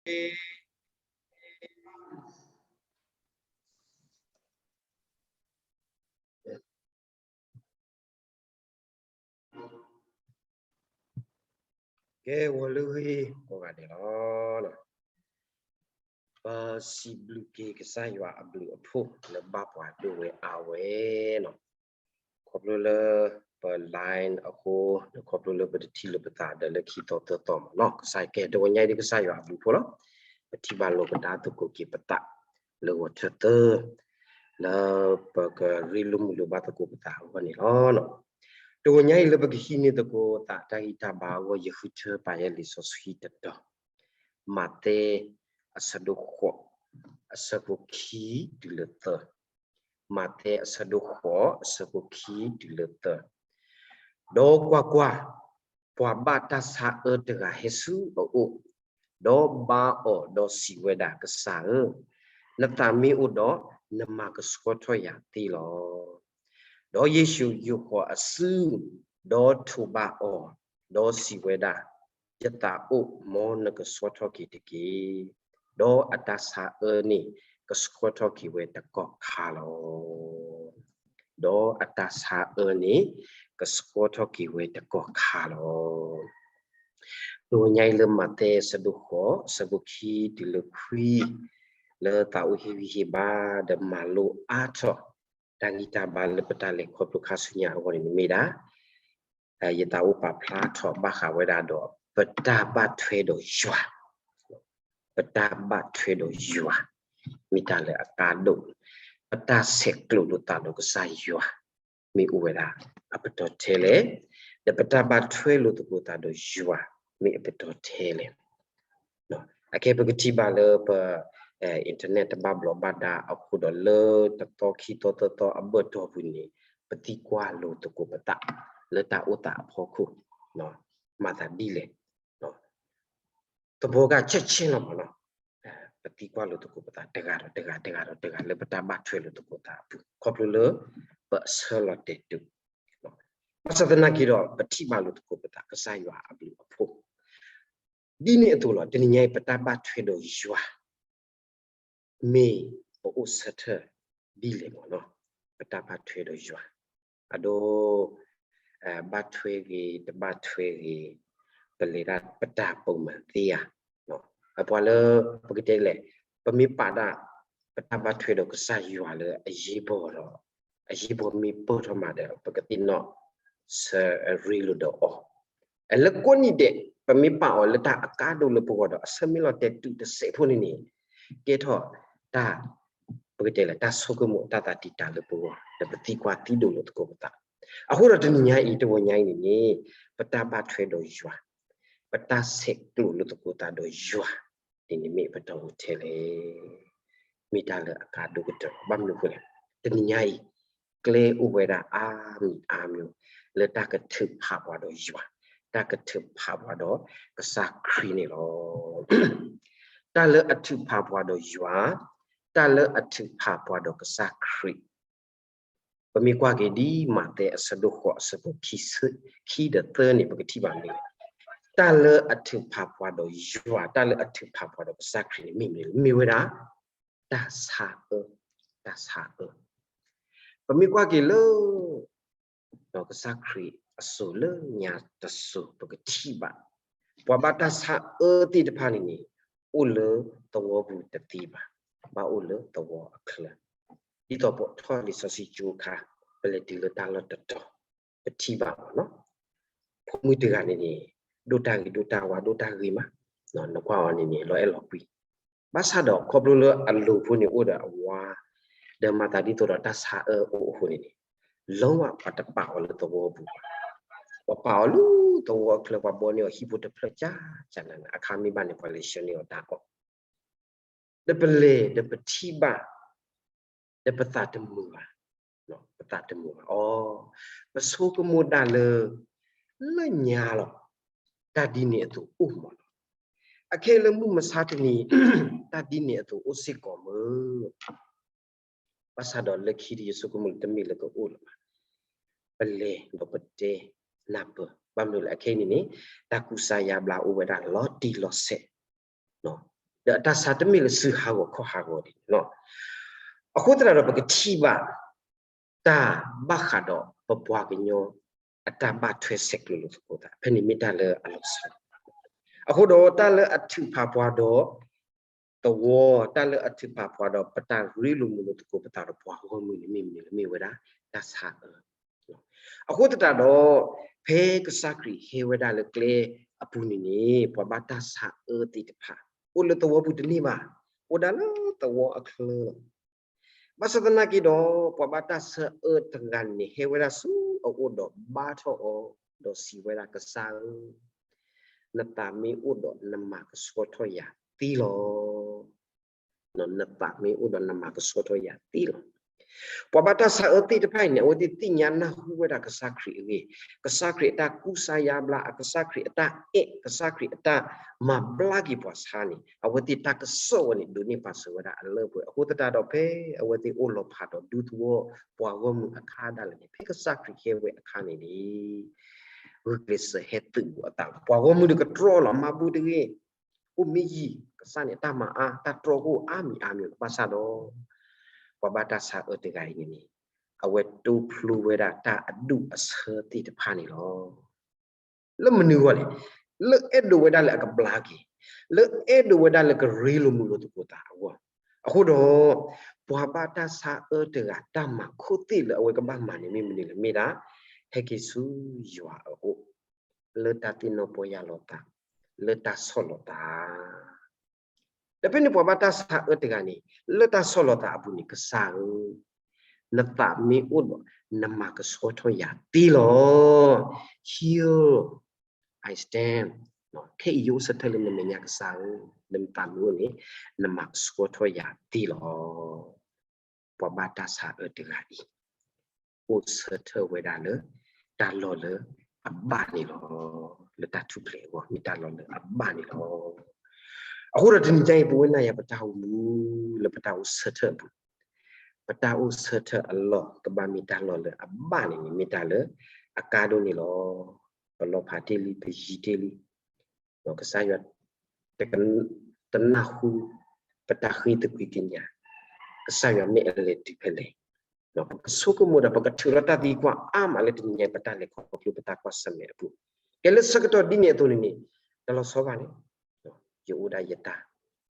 ကဲ ဂီၤလၢဂ့ၤ ကိးဂၤဒဲးလီၤ. ပစံးဘျုးက့ၤကစၢ်ယွၤအဘျုးအဖှိၣ်လၢဘၣ်ပှၤဒိၣ်ဝဲအါဝဲနီၤ, ခီဖျိလၢပ line အဃိ ဒီးခီဖျိလၢပတထံၣ်လိာ်ပသးဒီးလၢခံသီသၢသီမ့ၢ်နီၤ, ကစၢ်ကဲ တဂီၤညါအံၤဒ်ကစၢ်ယွၤအဘျုးအဖှိၣ်လီၤ. ပထံၣ်ဘၣ်လိာ်ပသးသကိးက့ၤပသး လၢဂီၤထၢၣ်သၢ လၢပကရ့လိာ်မုာ်လိာ်ဘၣ်သကိးပသးအဂီၢ်န့ၣ်လီၤ. တဂီၤညါအံၤလၢပကဟံးန့ၢ်သကိးသးတၢ်ဂံၢ်တၢ်ဘါအဂီၢ် ယဃုထၢပာ်ယဲလံာ်စီဆှံတတီၤ, မးသဲ အဆၢဒိၣ်ဃိး အဆၢဖိခံတုၤလၢသၢ, မးသဲအဆၢဒိၣ်ဃိး အဆၢဖိခံတုၤလၢသၢ. ဒီးကွၢ်ကွၢ်, ပှၤဘၣ်တၢ်ဆါအၢတဂၤဟဲဆူအအိၣ်, ဒီးဘါအီၤဒီးစံးဝဲဒၣ်, ကစၢ်ဧၢ, နသးမ့ၢ်အိၣ်ဒီး နမၤကဆှီထီၣ်ယၤသ့လီၤ. ဒီးယ့ၣ်ၡူးယိးဃီၤအစု, ဒီးထိးဘၣ်အီၤ, ဒီးစံးဝဲဒၣ်, ယသးအိၣ်, မ်နကဆှီထီၣ်က့ၤတက့ၢ်. ဒီးအတၢ်ဆါအၢန့ၣ် ကဆှီထီၣ်က့ၤဝဲတကီၢ်ခါလီၤ. ဒီးအတၢ်ဆါအၢန့ၣ် ကဆှီထီၣ်က့ၤဝဲတကီၢ်ခါလီၤ. တဂီၤညါအံၤလၢမးသဲအဆၢဒိၣ်ဃိး အဆၢဖိခံတုၤလၢခွံ, လၢသးအိၣ်ဟ့ၣ်ဂံၢ်ဟ့ၣ်ဘါ ဒီးမၤလိအါထီၣ် တၢ်ဂံၢ်တၢ်ဘါလၢပတၢ်လဲၤခီဖျိခါဆူညါအဂီၢ်န့ၣ် မ့ၢ်ဒၣ် ယသးအိၣ်ပာ်ဖျါထီၣ်ဘၣ်ဃးဝဲဒၣ်ဒီး ပတၢ်ဘၣ်ထွဲဒီးယွၤ, ပတၢ်ဘၣ်ထွဲဒီးယွၤ မ့ၢ်တၢ်လၢအကါဒိၣ်, ပတၢ်ဆဲးကျိးလိာ်သးဒီးကစၢ်ယွၤ မ့ၢ်အိၣ်ဝဲဒၣ်အပတီၢ်ထဲလဲၣ်, ဒီးပတၢ်ဘၣ်ထွဲလိာ်သကိးသးဒီးယွၤ မ့ၢ်အပတီၢ်ထဲလဲၣ်. အခဲပကထံၣ်ဘၣ်လၢပ internet တဘၣ်ဘျီးဘၣ်ဒါအဃိဒီး လၢတသီခံသီသၢသီအဘၢၣ်တီၢ်ပူၤန့ၣ် ပသံကွၢ်လိာ်သကိးပသး လၢတၢ်အိၣ်သးအဖီခိၣ် မၤသးဒ်လဲၣ်, သဘီကဆဲးဆဲးလီၤမးနီၤ, ပသံကွၢ်လိာ်သကိးပသး တဂၤဒီးတဂၤ တဂၤဒီးတဂၤ လၢပတၢ်ဘၣ်ထွဲလိာ်သကိးသးအပူၤ ခီဖျိလၢ ပအဆၢလီၤတဲာ်တုး, ဘၣ်ဆၣ်သနာ်က့ဒီး ပထံၣ်ဘၣ်လိာ်သကိးပသး ကစၢ်ယွၤအဘျုးအဖှိၣ် ဒ်န့ၣ်အသိးလီၤ. တနံၤညါအံၤ ပတၢ်ဘၣ်ထွဲဒီးယွၤ မ့ၢ်ပအိၣ်ဆၢထၢၣ်ဒ်လဲၣ်မးနီၤ, ပတၢ်ဘၣ်ထွဲဒီးယွၤ, အဒိ ဘၣ်ထွဲဂ့ၤ တဘၣ်ထွဲဂ့ၤ ပလဲၤဒၣ်ပတၢ်ပိာ်မၤသ့ဧါ, ပှၤလၢ ပကတဲလဲၣ်, ပမ့ၢ်ပာ်ဒၣ် ပတၢ်ဘၣ်ထွဲဒီးကစၢ်ယွၤလၢအရေးပေါ်ဒီး အရေးပေါ်မ့ၢ်ပၢၢ်ထီၣ်မးဒီး ပကသ့ၣ်နီၣ်ဆၢရ့လိာ်ဒီးအီၤ, လၢကိးနံၤဒဲး ပမ့ၢ်ပာ်အီၤလၢတၢ်အကါဒိၣ်လၢပဂီၢ်ဒီး အဆၢမ့ၢ်လီၤတဲာ်တုးတစဲးဖိန့ၣ်န့ၣ် ကဲထီၣ်တၢ် ပကတဲလၢတၢ်ဆိကမိၣ်တၢ်သးတံာ်တာ်လၢပဂီၢ် ဒီးပသံကွၢ်သံဒိးလိာ်သကိးပသး. အဃိဒီးတနံၤညါအံၤ တဂီၤညါအံၤန့ၣ်န့ၣ် ပတၢ်ဘၣ်ထွဲဒီးယွၤ, ပတၢ်ဆဲးကျိးလိာ်သကိးသးဒီးယွၤန့ၣ်န့ၣ် မ့ၢ်ပတီၢ်အိၣ်ထဲလဲၣ်, မ့ၢ်တၢ်လၢအကါဒိၣ်ကတၢၢ်. ဘၣ်မနုၤအဃိလဲၣ်, တနံၤညါအံၤ ကျဲအိၣ်ဝဲဒၣ်အါမံၤအါမံၤ လၢတၢ်ကထုးဖးပှၤဒီးယွၤ, တၢ်ကထုးဖးပှၤဒီးကစၢ်ခရံာ်န့ၣ်လီၤ. တၢ်လၢအထုးဖးပှၤဒီးယွၤ, တၢ်လၢအထုးဖးပှၤဒီးကစၢ်ခရံာ်, ပမ့ၢ်ကွၢ်က့ၤဒ်မးသဲအဆၢဒိၣ်ဃိး အဆၢဖိခံ, ခံဒီးသၢန့ၣ် ပကထံၣ်ဘၣ်မ့ၢ် တၢ်လၢအထုးဖးပှၤဒီးယွၤ, တၢ်လၢအထုးဖးပှၤဒီးကစၢ်ခရံာ်န့ၣ် မ့ၢ်မနုၤလဲၣ်, မ့ၢ်ဝဲဒၣ် တၢ်ဆါအၢ, တၢ်ဆါအၢ. ပမ့ၢ်ကွၢ်က့ၤလၢ ဒီးကစၢ်ခရံာ်အစိၤလၢညါတစိၤ ပကထံၣ်ဘၣ် ပှၤဘၣ်တၢ်ဆါအၢသ့ၣ်တဖၣ်န့ၣ်န့ၣ် အိၣ်လၢသဝီပူၤတသ့ဘၣ်, ဘၣ်အိၣ်လၢသဝီအချၢ. ဒ်သိးပထီၣ်လံာ်စီဆှံကၠိအခါ ပလဲၤတုၤလၢတၢ်လီၢ်တတီၤ ပထံၣ်ဘၣ်မးနီၤ, ဖိမုၣ်တဂၤန့ၣ်န့ၣ် ဒိၣ်တၢ်ဂ့ၤဒိၣ်တၢ်ဝါဒိၣ်တၢ်ဂ့ၤမး, နကွၢ်အီၤန့ၣ်န့ၣ် လီၤအဲၣ်လီၤကွံ ဘၣ်ဆၣ်ဒီးခီဖျိလၢအလိၤဖိန့ၣ်အိၣ်ဒီးအဝၤ, ဒီးမၤသးဒ်သိးဒီးတၢ်ဆါအၢအိၣ်အဃိန့ၣ်န့ၣ်, လီၤဝဲပှၤတပာ်အီၤလၢသဝီပူၤဘၣ်, ပှၤပာ်အီၤလၢသဝီအချၢ ပှၤဘီန့ၢ်အီၤဟံၣ်ဖိတဖျၢၣ်ကၢ်ကၢ်နးနး အခါမ့ၢ်ဘၣ်န့ၣ် ပှၤလဲၤဆှၢန့ၢ်အီၤတၢ်အီၣ် ဒီးပလဲၤဒီးပထံၣ်ဘၣ်, ဒီးပသးတမုာ်ဘၣ်, ပသးတမုာ်ဘၣ်အီၤ, ပဆိကမိၣ်ဒၣ်လၢ လၢညါလီၤ, တၢ်ဒ်န့ၣ်အသိးအိၣ်မးလီၤ. အခဲလၢမုၢ်မဆါတနံၤ တၢ်ဒ်န့ၣ်အသိးအိၣ်စ့ၢ်ကီးမုၢ် ဘၣ်ဆၣ်ဒီးလၢခံဒီးယဆိကမိၣ်လၢတမ့ၢ်လၢကအိၣ်လၢၤဘၣ်, ပလဲၤဒီးပတဲနၢ်ပၢၢ်, ဘၣ်မနုၤလဲၣ် အခဲအံၤန့ၣ်န့ၣ် တၢ်ကူစါယါဘျါအိၣ်ဝဲဒၣ်လီၤတံၢ်လီၤဆဲး, ပ ဒီးအတၢ်ဆါတမ့ၢ်လၢစုဟးဂီၤခီၣ်ဟးဂီၤဒ်န့ၣ်လီၤ. အဃိသတးဒီးပကထံၣ်ဘၣ် တၢ်ဘၣ်ဃးဒီးပပှၤကညီ အတၢ်ဘၣ်ထွဲဆဲးကျိးလိာ်သကိးသး ဖဲန့ၣ်မ့ၢ်တၢ်လၢအလီၤဆီ အဃိဒီးတၢ်လၢအထုးဖးပှၤဒီး သဝီ တၢ်လၢအထုးဖးပှၤဒီး ပတၢ်ရ့လိာ်မုာ်လိာ်သကိးပသးဒီး ပှၤဂီၢ်မုၢ်န့ၣ်မ့ၢ်မနုၤလဲၣ် မ့ၢ်ဝဲဒၣ် တၢ်ဆါအၢ အဃိသတးဒီး ဖဲကစၢ်ခရံာ်ဟဲဝဲဒၣ်လၢကျဲအပူၤန့ၣ်န့ၣ် ပှၤဘၣ်တၢ်ဆါအၢသ့ၣ်တဖၣ် အိၣ်လၢသဝီပူၤတန့ၢ်ဘၣ်, အိၣ်ဒၣ်လၢသဝီအချၢလီၤ. ဘၣ်ဆၣ်သနာ်က့ဒီး ပှၤဘၣ်တၢ်ဆါအၢတဂၤန့ၣ် ဟဲဝဲဒၣ်ဆူအအိၣ်ဒီးဘါထီၣ်အီၤ, ဒီးစံးဝဲဒၣ် ကစၢ်ဧၢ, နသးမ့ၢ်အိၣ်ဒီးနမၤကဆှီထီၣ်ယၤသ့လီၤ. နသးမ့ၢ်အိၣ်ဒီးနမၤကဆှီထီၣ်ယၤသ့လီၤ. ပှၤဘၣ်တၢ်ဆါအၢသ့ၣ်တဖၣ်အံၤန့ၣ် အဝဲသ့ၣ်သ့ၣ်ညါနၢ်ဟူဝဲဒၣ်ကစၢ်ခရံာ်အဂ့ၢ်, ကစၢ်ခရံာ်အတၢ်ကူစါယါဘျါ, အကစၢ်ခရံာ်အတၢ်အဲၣ်, ကစၢ်ခရံာ်အတၢ်မၤဘျါက့ၤပှၤဆါန့ၣ် အဝဲသ့ၣ်တၢ်ကစီၣ်ဝဲန့ၣ် ဒိးန့ၢ်ပာ်စၢၤဝဲဒၣ်အလၢပှဲၤ. အဃိသတးဒီးဖဲအဝဲသ့ၣ်အိၣ်လီၤဖးဒီးဒူသဝီပှၤဂီၢ်မုၢ်အခါဒၣ်လဲာ်န့ၣ် ဖဲကစၢ်ခရံာ်ဟဲဝဲအခါန့ၣ်န့ၣ် ဂုာ်ကျဲးစၢးဟဲသုးဘူးအသးလီၤ. ပှၤဂီၢ်မုၢ်ဒီးကတြီလီၤ မၤဘူၣ်တဂ့ၤ အိၣ်မ့ၢ်ယံၤ ကစၢ်န့ၣ်တၢ်မၤအါ တၢ်တြီကအိၣ်အါမံၤအါမံၤလီၤ. ဘၣ်ဆၣ်ဒီး ပှၤဘၣ်တၢ်ဆါအၢတဂၤအံၤန့ၣ်န့ၣ် အဝဲတိဖျိဝဲဒၣ်တၢ်အဒူၣ်အဆၢသ့ၣ်တဖၣ်န့ၣ်လီၤ. လၢမနုၤအဂီၢ်လဲၣ်, လၢအဲၣ်ဒိးဝဲဒၣ်လၢအကဘျါက့ၤ, လၢအဲၣ်ဒိးဝဲဒၣ်လၢကရ့လိာ်မုာ်လိာ်သကိးသးအဂီၢ်. အဃိဒီး ပှၤဘၣ်တၢ်ဆါအၢတဂၤတၢ်မၤခိၣ်သ့ၣ်လၢအဝဲကဘၣ်မၤန့ၣ်မ့ၢ်မနုၤလဲၣ်, မ့ၢ်ဒၣ် ဟဲက့ၤဆူယွၤအအိၣ် လၢတၢ်သ့ၣ်နီၣ်ပီၢ်ယၢ်လီၤသး, လၢတၢ်ဆီၣ်လီၤသး ဒီးဖဲန့ၣ်ပှၤဘၣ်တၢ်ဆါအၢတဂၤန့ၣ် လၢတၢ်ဆီၣ်လီၤသးအပူၤန့ၣ် ကစၢ်ဧၢ, နသးမ့ၢ်အိၣ်ဒီး နမၤကဆှီထီၣ်ယၤသ့လီၤ. Here I stand. ခဲအံၤယအိၣ်ဆၢထၢၣ်လၢနမဲာ်ညါကစၢ်ဧၢ, လၢနသးမ့ၢ်အိၣ်န့ၣ် နမၤကဆှီထီၣ်ယၤသ့လီၤ. ပှၤဘၣ်တၢ်ဆါအၢတဂၤအံၤ အိၣ်ဆၢထၢၣ်ဝဲဒၣ်လၢ တၢ်လီၢ်လၢအဘၣ်န့ၣ်လီၤ. လၢတၢ်ထူၣ်ဖျဲးအဂီၢ် မ့ၢ်တၢ်လီၢ်လၢအဘၣ်န့ၣ်လီၤ. အဃိဒီးတနံၤညါအံၤ ပဝဲနၤယၤပတၢ်အိၣ်မူ လၢပတၢ်အိၣ်ဆၢထၢၣ်အပူၤ, ပတၢ်အိၣ်ဆၢထၢၣ်အလီၢ် ကဘၣ်မ့ၢ်တၢ်လီၢ်လၢအဘၣ်န့ၣ်န့ၣ် မ့ၢ်တၢ်လၢအကါဒိၣ်န့ၣ်လီၤ. ပလီၤဖးတ့ၢ်လံ ပယံၤတ့ၢ်လံ ကစၢ်ယွၤ တနၢ်ဟူ ပတၢ်ဃ့သကွံၢ်ကညး, ကစၢ်ယွၤမ့ၢ်အလဲၤတုၤဖဲလဲၣ်, ပကဆိကမိၣ်ဒီး ပကထုးထီၣ်တၢ်သံကွၢ်အါမးလၢတနံၤညါ ပတၢ်လဲၤခီဖျိ ပတၢ်ကွၢ်ဆၢၣ်မဲာ်အပူၤ, ကဲလၢဆၢကတီၢ်ဒ်န့ၣ်အသိးန့ၣ်န့ၣ် တလီၤဆီဘၣ်န့ၣ် ယအိၣ်ဒၣ်ယတၢ်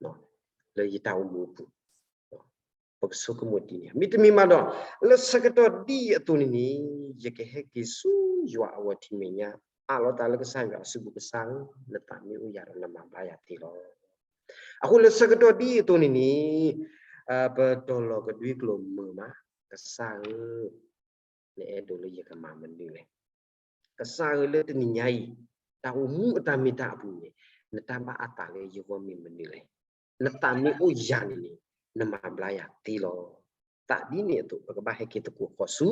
လၢယတၢ်အိၣ်မူအပူၤ ပကဆိကမိၣ်ဒ်န့ၣ် မ့တမ့ၢ်ဘၣ်ဒီး လၢဆၢကတီၢ်ဒ်အံၤအသိးန့ၣ်န့ၣ် ယကဟဲက့ၤဆူယွၤအဂီၢ်ထံးမဲာ်ညါ အးလီၤသးလၢကစၢ်ယွၤအစုပူၤ ကစၢ်ဧၢ, နသးမ့ၢ်အိၣ်ယၤဒီး နမၤဘျါယၤသ့လီၤ. အဃိလၢဆၢကတီၢ်ဒ်အံၤအသိးန့ၣ်န့ၣ် ပတီၤလီၤကဒွံကျိာ်မုာ်မး, ကစၢ်ဧၢ နအဲၣ်ဒိးလၢယကမၤမနုၤလဲၣ်. ကစၢ်ဧၢ လၢတနံၤညါအံၤ တၢ်အိၣ်မူအတၢ်မ့ၢ်တၢ်အပူၤန့ၣ် နတၢ်ဘၣ်အသးလၢယဂီၢ်မ့ၢ်မနုၤလဲၣ်. နသးမ့ၢ်အိၣ်ယၤန့ၣ်န့ၣ် နမၤဘျါယၤသ့လီၤ. သးဒ်န့ၣ်အသိး ပကဘၣ်ဟဲက့ၤသကိးဃီၤဆူ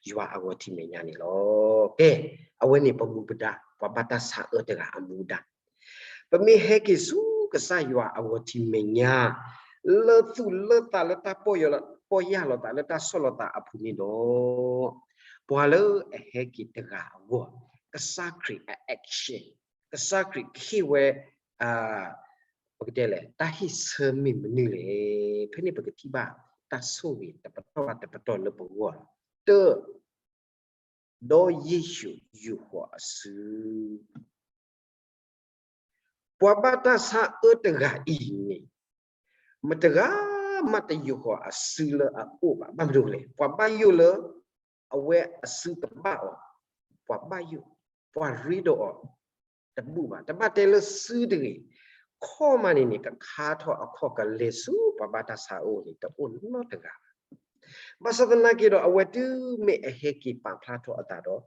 ယွၤအဂီၢ်ထံးမဲာ်ညါန့ၣ်လီၤ. ကဲ, အဝဲန့ၣ်ပမူပဒါ ပှၤဘၣ်တၢ်ဆါအၢတဂၤအမူဒါ ပမ့ၢ်ဟဲက့ၤဆူကစၢ်ယွၤအဂီၢ်ထံးမဲာ်ညါ လၢသူၣ်လၢသးလၢတၢ်ပီၢ်ယၢ်လီၤ, ပီၢ်ယၢ်လီၤသးလၢတၢ်ဆီၣ်လီၤသးအပူၤန့ၣ်ဒီး ပှၤလၢအဟဲက့ၤတဂၤအဂီၢ် ကစၢ်ခရံာ်အ action, ကစၢ်ခရံာ်ခ့ၣ်ဝဲ ပကတဲလဲၣ် တၢ်ဟ့ၣ်ဆၢမ့ၢ်မနုၤလဲၣ်. ဖဲန့ၣ်ပကထံၣ်ဘၣ် တၢ်ဆိၣ်ဂ့ၤတပတီၢ်ဘၣ်တပတီၢ်လၢပဂီၢ်လီၤ. တၢ, ဒီးယ့ၣ်ၡူးယူာ်ဃီၤအစု ပှၤဘၣ်တၢ်ဆါအၢတဂၤအံၤန့ၣ် မတဂၤမးတယူာ်ဃီၤအစုလၢအအိၣ်ဘၣ်. ဘၣ်မနုၤလဲၣ်. ပှၤဘၣ်ယိၣ်လၢအဝဲအစုကဘၣ်အီၤ, ပှၤဘၣ်ယိၣ်, ပှၤရ့ဒီးအီၤတဘူၣ်ဘၣ်. တဘၣ်တဲလၢစုတဂ့ၤ, ခီၣ်မးန့ၣ်န့ၣ် ကခါထီၣ်အခီၣ်ကလဲၤဆူပှၤဘၣ်တၢ်ဆါအအိၣ်န့ၣ် တအိၣ်နီတဂၤဘၣ်. ဘၣ်ဆၣ်သနာ်က့ဒီး အဝဲတုၤမ့ၢ်အဟဲက့ၤပာ်ဖျါထီၣ်အသးဒီး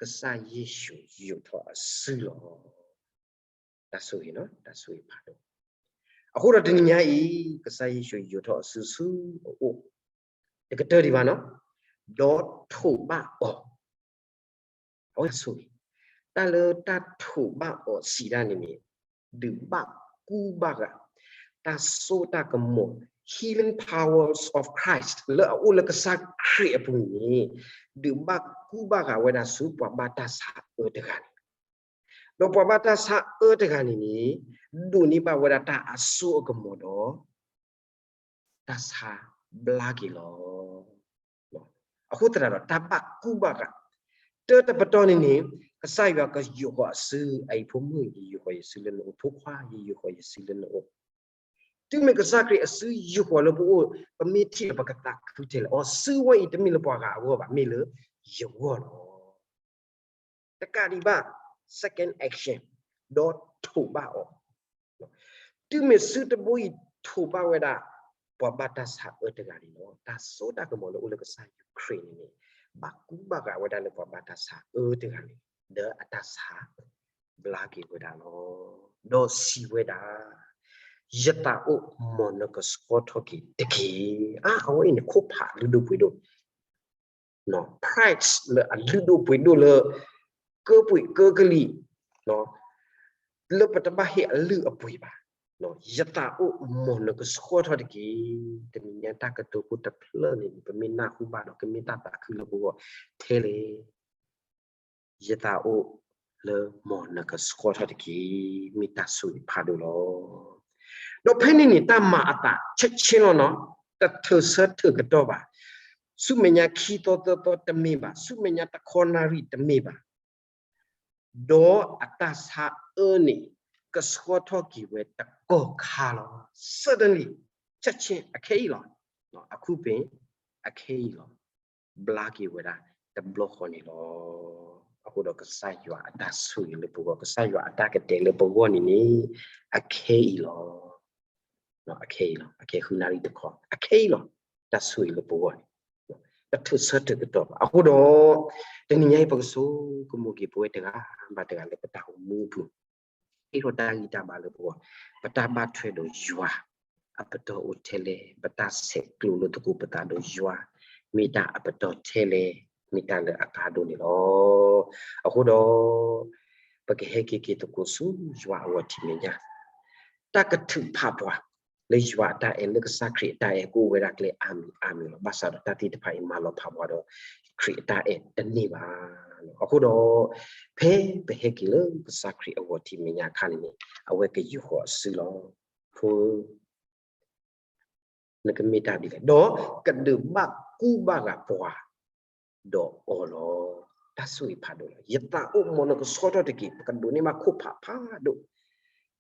ကစၢ်ယ့ၣ်ၡူးယူာ်ထီၣ်အစုလီၤ. တၢ်ဆိၣ်ဂ့ၤ, တၢ်ဆိၣ်ဂ့ၤဖးဒိၣ်. အဃိဒီးတနံၤညါအံၤ ကစၢ်ယ့ၣ်ၡူးယူာ်ထီၣ်အစုဆူအအိၣ် တကတၢၢ်ဒံးဘၣ်နီၤ, ဒီးထိးဘၣ်အီၤ အဝဲဆိၣ်ဂ့ၤ, တၢ်လၢတၢ်ထိးဘၣ်အီၤစံးဒၣ်န့ၣ်န့ၣ် ဒုးဘၣ်ကူဘၣ်ဂာ် တၢ်စိတၢ်ကမီၤ healing powers of Christ လၢအအိၣ်လၢကစၢ်ခရံာ်အပူၤန့ၣ် ဒုးဘၣ်ကူဘၣ်ဂာ်ဝဲဒၣ်ဆူပှၤဘၣ်တၢ်ဆါအၢတဂၤန့ၣ်လီၤ. ဒီးပှၤဘၣ်တၢ်ဆါအၢတဂၤန့ၣ်န့ၣ် ဒိးန့ၢ်ဘၣ်ဝဲဒၣ်တၢ်အစိအကမီၤဒီး တၢ်ဆါဘျါက့ၤလီၤ. အဃိသတးဒီး တၢ်ဘၣ်ကူဘၣ်ဂာ် တၢတပတီၢ်န့ၣ်န့ၣ် ကစၢ်ယွၤကယိးဃီၤအစု, အအံၤဖိမုၣ် ယယိးဃီၤယစုလၢနအိၣ်, ဖိခွါ ယယိးဃီၤယစုလၢနအိၣ်. တုၤမ့ၢ်ကစၢ်ခရံာ်အစုယိးဃီၤလၢပအိၣ်, ပမ့ၢ်ထံၣ်ဒီးပကသးခုထဲလဲၣ်. အီ စုဝဲအံၤတမ့ၢ်လၢပှၤဂၤအဂီၢ်ဘၣ်, မ့ၢ်လၢယဂီၢ်လီၤ. တကးဒံးဘၣ် second action ဒီးထိးဘၣ်အီၤ. တုၤမ့ၢ်စုတဘိအံၤထိးဘၣ်ဝဲဒၣ် ပှၤဘၣ်တၢ်ဆါအၢတဂၤန့ၣ်လီၤ. တၢ်စိတၢ်ကမီၤလၢအိၣ်လၢကစၢ်ယွၤခရံာ်န့ၣ်န့ၣ် ဘၣ်ကူဘၣ်ဂာ်ဝဲဒၣ်လၢပှၤဘၣ်တၢ်ဆါအၢတဂၤန့ၣ် ဒီးအတၢ်ဆါဘျါက့ၤဝဲဒၣ်လီၤ. ဒီးစံးဝဲဒၣ်, ယသးအိၣ်မ်နကဆှီထီၣ်က့ၤတက့ၢ်. အါ အဝဲအံၤန့ၣ် ခိၣ်ဖးလုၢ်ဒိၣ်ပှ့ၤဒိၣ် price လၢအလုၢ်ဒိၣ်ပှ့ၤဒိၣ်လၢ ကၢပှ့ၤကၢကလံၤ လၢပတဘၣ်ဟ့ၣ်အလုၢ်အပှ့ၤဘၣ်. ယသးအိၣ်မ်နကဆှီထီၣ်တက့ၢ်. တနံၤညါတၢ်ကတိၤဖိတဖျၢၣ်န့ၣ် ပမ့ၢ်နၢ်ဟူဘၣ်ဒီး ကမ့ၢ်တၢ်သးခုလၢပဂီၢ်ထဲလဲၣ်. ယသးအိၣ်လၢမ်နကဆှီထီၣ်တက့ၢ်. မ့ၢ်တၢ်ဆိၣ်ဂ့ၤဖးဒိၣ်လီၤ. ဒီးဖဲန့ၣ်န့ၣ် တၢ်မၤအသးဆၢဆ့လီၤနီၤ, တထုးဆၢထုးကတီၢ်ဘၣ်, ဆူမဲာ်ညါခံသီသၢသီတမ့ၢ်ဘၣ်, ဆူမဲာ်ညါတခီနၣ်ရံၣ်တမ့ၢ်ဘၣ်, ဒီးအတၢ်ဆါအၢန့ၣ် ကဆှီထီၣ်က့ၤဝဲတကီၢ်ခါလီၤ. Suddenly, ဆၢဆ့ အခဲအံၤလီၤ. အခူပ့ၤ အခဲအံၤလီၤ. ဘျါက့ၤဝဲဒၣ်တဘျီဃီန့ၣ်လီၤ. အဃိဒီးကစၢ်ယွၤအတၢ်ဆိၣ်ဂ့ၤလၢပဂီၢ်, ကစၢ်ယွၤအတၢ်ကတဲာ်လၢပဂီၢ်န့ၣ်န့ၣ် အခဲအံၤလီၤ. အခဲအံၤလီၤ. အခဲဃုနၣ်ရံၣ်တခီ, အခဲအံၤလီၤ. တၢ်ဆိၣ်ဂ့ၤလၢပဂီၢ်န့ၣ် တထုးဆၢထုးကတီၢ်ဘၣ်. အဃိဒီး တနံၤညါအံၤ ပကဆိကမိၣ်က့ၤပဝဲတဂၤဘၣ်တဂၤလၢပတၢ်အိၣ်မူအပူၤ, ဟ့ၣ်ထီၣ်တၢ်ဂံၢ်တၢ်ဘါလၢပဂီၢ်, ပတၢ်ဘၣ်ထွဲဒီးယွၤ အပတီၢ်အိၣ်ထဲလဲၣ်, ပတၢ်ဆဲးကျိးလိာ်သကိးပသးဒီးယွၤ မ့ၢ်တၢ်အပတီၢ်ထဲလဲၣ်, မ့ၢ်တၢ်လၢအကါဒိၣ်န့ၣ်လီၤ. အဃိဒီး ပကဟဲက့ၤက့ၤသကိးဆူယွၤအဂီၢ်ထံးမဲာ်ညါ တၢ်ကထုးဖးပှၤ လၢယွၤအတၢ်အဲၣ် လၢကစၢ်ခရံာ်အတၢ်အဲၣ် ကအိၣ်ဝဲဒၣ်ကျဲအါမံၤအါမံၤလီၤ. ဘၣ်ဆၣ်ဒီးတၢ်သ့ၣ်တဖၣ်အံၤမၤလီၤဖးပှၤဒီး ခရံာ်အတၢ်အဲၣ်တန့ၢ်ဘၣ်. အဃိဒီး ဖဲပဟဲက့ၤလၢကစၢ်ခရံာ်အဂီၢ်ထံးမဲာ်ညါအခါန့ၣ်န့ၣ် အဝဲကယိးဃီၤအစုလီၤ. ဖိဧၢ နကမ့ၢ်တၢ်ဒ်လဲၣ်, ဒီးကဒုးဘၣ်ကူဘၣ်ဂာ်ပှၤ ဒီးအီၤလီၤ. တၢ်ဆိၣ်ဂ့ၤဖးဒိၣ်လီၤ. ယသးအိၣ်မ်နကဆှီထီၣ်တက့ၢ်. ပကဒိးန့ၢ်ဘၣ်ခိၣ်ဖးဖးဒိၣ်,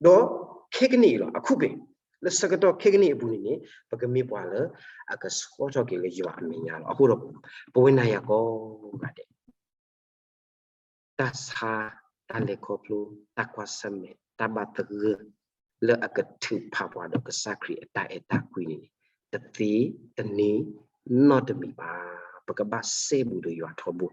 ဒီးခဲကနံၣ်အံၤလီၤ. အခူပ့ၤ လၢဆၢကတီၢ်ခဲကနံၣ်အပူၤန့ၣ်န့ၣ် ပကမ့ၢ်ပှၤလၢအကဆှီထီၣ်က့ၤလၢယွၤအမဲာ်ညါလီၤ. အဃိဒီး ပဝဲနၤယၤကိးဂၤဒဲး တၢ်ဆါ, တၢ်လဲၤခီဖျိ, တၢ်ကွၢ်ဆၢၣ်မဲာ်, တၢ်ဘၣ်သဂၢၢ် လၢအကထုးဖးပှၤဒီးကစၢ်ခရံာ်အတၢ်အဲၣ်တၢ်ကွံန့ၣ် တသ့တန့ၢ်နီတမံၤဘၣ်. ပကဘၣ်စဲဘူးဒီးယွၤထီဘိ,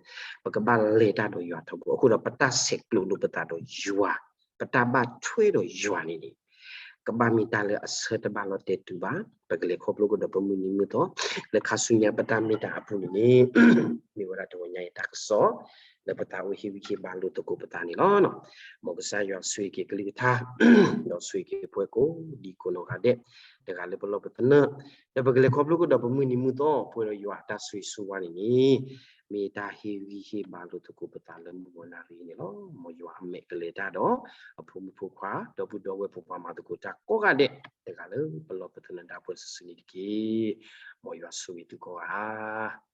ပကဘၣ်လဲၤတၢ်ဒီးယွၤထီဘိ. အဃိဒီးပတၢ်ဆဲးကျိးလိာ်ပသးဒီးယွၤ, ပတၢ်ဘၣ်ထွဲဒီးယွၤန့ၣ်န့ၣ် ကဘၣ်မ့ၢ်တၢ်လၢအဆၢတဘၣ်လီၤတဲာ်တုၤဘၣ်. ပကလဲၤခီဖျိကဒီးပမုၢ်နံၤမုၢ်သီ လၢခါဆူညါပတၢ်မ့ၢ်တၢ်အပူၤန့ၣ်န့ၣ် မ့ၢ်ဝဲဒၣ်တဂီၤညါအံၤတၢ်ကစီၣ် လၢပသးအိၣ်ဟ့ၣ်ဂံၢ်ဟ့ၣ်ဘါလိာ်သကိးပသးန့ၣ်လီၤ. မ်ကစၢ်ယွၤဆိၣ်ဂ့ၤက့ၤကလုၢ်ကထါ ဒီးဆိၣ်ဂ့ၤက့ၤပှၤကိးဒံကိးနီၢ်ဂၤဒဲး တဂၤလၢပလီၢ်ပသနၢၣ် ဒီးပကလဲၤခီဖျိကဒီးပမုၢ်နံၤမုၢ်သီ ပှဲၤဒီးယွၤအတၢ်ဆိၣ်ဂ့ၤဆိၣ်ဝါန့ၣ်န့ၣ် မ့ၢ်တၢ်ဟ့ၣ်ဂံၢ်ဟ့ၣ်ဘါလိာ်သကိးပသးလၢမုၢ်ဂီၤနၣ်ရံၣ်န့ၣ်လီၤ. မ်ယွၤအမဲာ်ကလဲၤတၢ်ဒီး အဖိမုၣ်ဖိခွါ ဒီပုၢ်ဒီဝဲၢ် ပပှၤမၤသကိးတၢ်ကိးဂၤဒဲး တဂၤလၢပလီၢ်ပသနၢၣ်ဒၣ်ပှဲၤစုာ်စုာ်န့ၣ်တက့ၢ်. မ်ယွၤဆိၣ်ဂ့ၤသုကိးဂၤဧါ.